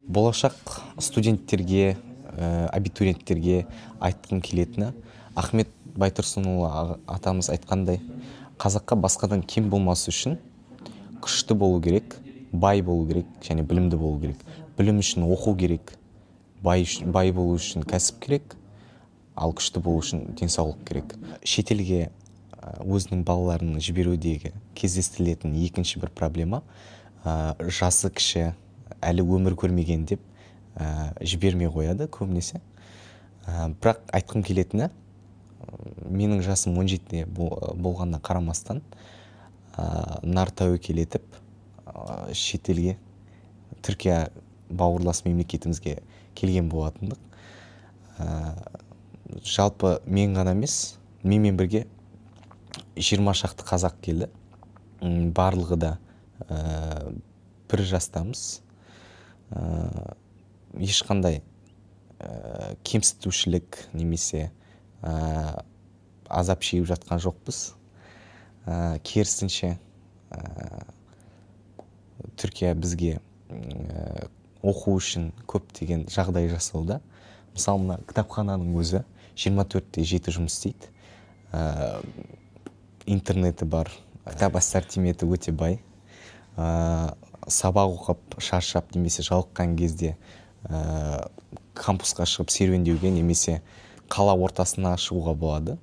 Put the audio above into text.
Болашақ студенттерге, абитуриенттерге айтқым келетіні, Ахмет Байтұрсынұлы атамыз айтқандай, қазаққа басқадан кем болмас үшін күшті болу керек, бай болу керек және білімді болу керек. Білім үшін оқу керек, бай болу үшін кәсіп керек, ал күшті болу үшін денсаулық керек. Шетелге өзінің балаларын жіберудегі кездестірілетін екінші бір проблема, жасы кіші, әлі өмір көрмеген деп жібермей қояды көбінесе. Бірақ айтқым келетіні, менің жасым 17-де болғанына қарамастан, нар тәуекел етіп, шетелге, Түркия бауырлас мемлекетімізге келген болатындық. Жалпы мен ғана емес, менімен бірге 20 шақты қазақ келді. Барлығы да бір жастамыз. Ешқандай кемсітушілік немесе азап шегіп жатқан жоқпыз. Керісінше, Түркия бізге оқу үшін көптеген жағдай жасауда. Мысалы, мына кітапхананың өзі 24/7 жұмыс істейді. Интернеті бар, кітап ассортименті өте бай. Сабақ оқып, шаршап немесе жалыққан кезде кампусқа шығып серуендеуге немесе қала ортасына шығуға болады.